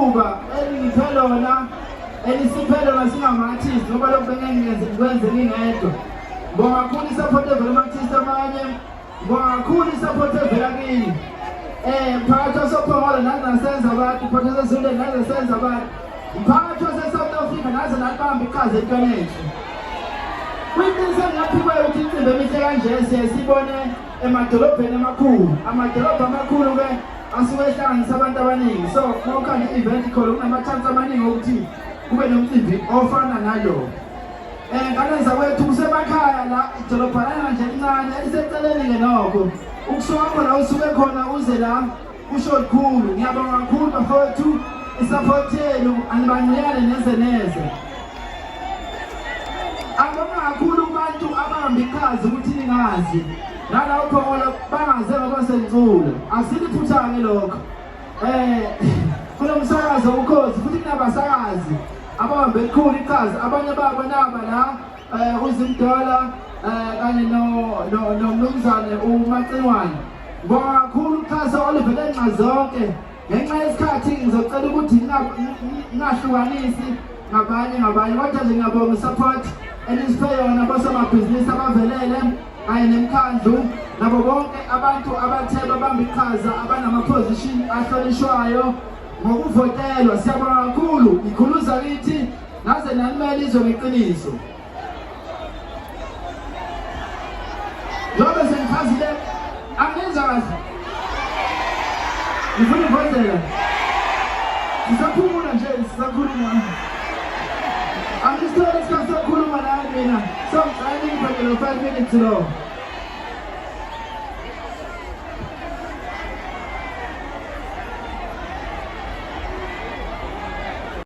ithuba elingiphe lona, elisiphe lona singama-artist, ngoba lokhu bengeke ngikwenze ngingedwa. Ngibonga kakhulu i-support evela kuma-artist amanye. Ngibonga kakhulu i-support evela kini. Mphakathi wasoPhongolo naze nasenza abantu, mphakathi waseZuleni naze nasenza abantu. Mphakathi wase-South Africa naze nalibamba iqhaza entweni enhle. Kuyiqiniso engingaphikwayo ukuthi imicimbi emihle kanje siye sibone emadolobheni amakhulu. Amadolobha amakhulu-ke asuke ehlanganisa abantu abaningi. So uma ukhanda i-event khona kunama-chance amaningi okuthi kube nomcimbi ofana nalo. Ngane zakwethu kusemakhaya la idolobhanana nje elincane eliseceleni-ke nokho. Ukusuka khona usuke khona uze la kusho lukhulu. Ngiyabonga kakhulu bafowethu i-support yenu anibanciyane neze neze. Angibonga kakhulu kubantu ababamba iqhaza ukuthi ningazi. Nala uPhongolo bangaze ngoba sengicula. Asiliphutha-ke lokho. Kunomsakazo uKhozi futhi kunabasakazi ababambe elikhulu iqhaza, abanye babo naba la uZimdola kanye nomnumzane uMacingwane. Ngibonga kakhulu uxhaso oluvele nxa zonke. Ngenxa yesikhathi ngizocela ukuthi ngingahlukanisi ngabanye ngabanye, kodwa nje ngiyabonga i-support enisiphe yona bosomabhizinisi abavelele kanye nemkhandlu nabo bonke abantu abathe babamba iqhaza abanama-position ahlonishwayo ngokuvotelwa. Siyabonga kakhulu, ikhuluza kithi naze nanimele izwe ngeqiniso. Njengoba sengichazile, angizwa kahle, ngifuna ivotela, sisaphumula nje, sisakhuluma, angisithole isikhathi sokukhuluma naye mina, so ngicela ningiphe lo 5 minutes lo.